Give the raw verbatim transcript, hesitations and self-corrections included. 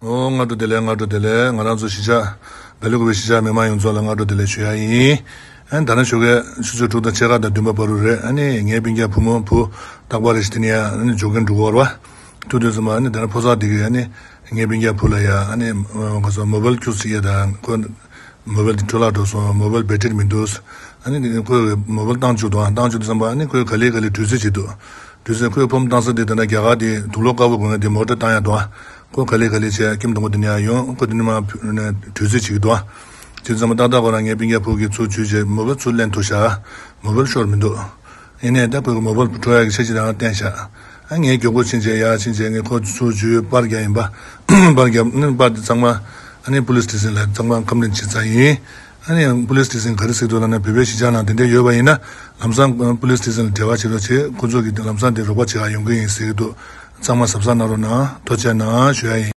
ཨོ། སྔ་དྲོ་བདེ་ལེགས། སྔ་དྲོ་བདེ་ལེགས། ང་རང་ཚོ་གཞིས་ཆགས་སྦེལ་ཀོབ་གཞིས་ཆགས་མི་མང་ཡོངས་རྫོགས་ལ་སྔ་དྲོ་བདེ་ལེགས་ཞུ་ཡ་ཡིན། ཨ་ནི་ད་ནང་ཞོགས་ཀས་ཆུ་ཚོད་དྲུག་དང་ཕྱེད་ཀ་དང་བདུན་པ་བར་དུ་རེད། ཨ་ནི་ངའི་སྤུན་ཀྱག་བུ་མོ་བུ་རྟག་པར་རེ་ཞིག་དེ་ནས་ཡ་ཨ་ནི་འབྱོར་མཁན་འགྲོ་གི་ཡོད་རེད་བ། ཐུག་དུས་ཙམ་པ་ཨ་ནི་ད་ནི་ཕོ་གསར་དེ་གིས་ཨ་ནི་ངའི་སྤུན་ཀྱག་བུ་ལ་ཡ་ཨ་ནི་ཨ་ག་ཟེར་མོ་བལ་ཁྱུག་ཙམ་ཡ་ད་ཁོ་མོ་བལ་དེ་འཕྲོ་བརླག་འགྲོ་སོང་། མོ་བལ་བེ་ཊི་རི་མི་འདུག་ཨ་ནི་ཁོས་མོ་བལ་བཏང་བཅུག་འདུག་ཨ་བཏང་བཅུག་དུས་ཙམ་པ་ཨ་ནི་ཁོས་ག་ལེ་ག་ལེ་དུས་ཚོད་བྱེད་འདུག་དུས་ཚོད་ཁོས་ཕོམ་བཏང་ས་དེ་ད་ནི་རྒྱ་གར་དེ་དུག་ལོག་དཀར་པོ་དགོས་ན་དེ་མོ་ཊ་བཏང་ཡ་འདུག་ཨ། ཁོ་ག་ལེ་ག་ལེ་བྱས་ཁྱིམ་དང་པོ་དེ་ནས་ཡ་ཡོང་། ཁོ་དེ་ནས་མར་དུས་ཚོད་བྱེད་ཀྱི་འདུག་ཨ། དེ་ཙམ་པ་ཏག་ཏག་ཁོ་རང་ངའི་སྤུན་ཀྱག་བུ་གིས་ཚུར་འཇུས་བྱས་མོ་བལ་ཚུར་ལེན་ཐུབ་ཤག་མོ་བལ་ཤོར་མི་འདུག་ཡིན་ནའི་ད་ཁོས་མོ་བལ་འཕྲོག་ཡ་གི་འཆར་གཞི་རང་བསྟན་ཤག་ཨ་ངས་མགྱོགས་པོ་ཕྱིན་བྱས་ཡར་ཕྱིན་བྱས་ངས་ཁོ་ཚུར་འཇུས་པར་རྒྱག་ཡིན་པ། པར་རྒྱབ་ནི་པར་དེ་ཚང་མ་ཨ་ནི་པུ་ལིས་སི་ཊེ་ཤན་ལ་ཚང་མ་ཁམས་ལེན་བྱེད་ཚར་ཡིན། ཨ་ནི་པུ་ལིས་སི་ཊེ་ཤན་ག་རེ་ཟེར་འདུག་ལབ་ན་བོད་པའི་གཞིས་ཆགས་ནང་དེ་འདྲ་ཡོད་པ་ཡིན་ན་ལམ་སང་པུ་ལིས་སི་ཊེ་ཤན་ལ་འབྲེལ་བ་བྱེད་རོགས་བྱེད། ཁོ་ཚོ་གིས་ལམ་སང་དེ་རོགས་པ་བྱེད་ག་ཡོང་གི་ཡིན་ཟེར་གྱི་འདུག་ཚང་མ་གཟབ་གཟབ་གནང་རོགས་གནང་། ཐུགས་རྗེ་གནང་ཞུ་ཡ་ཡིན།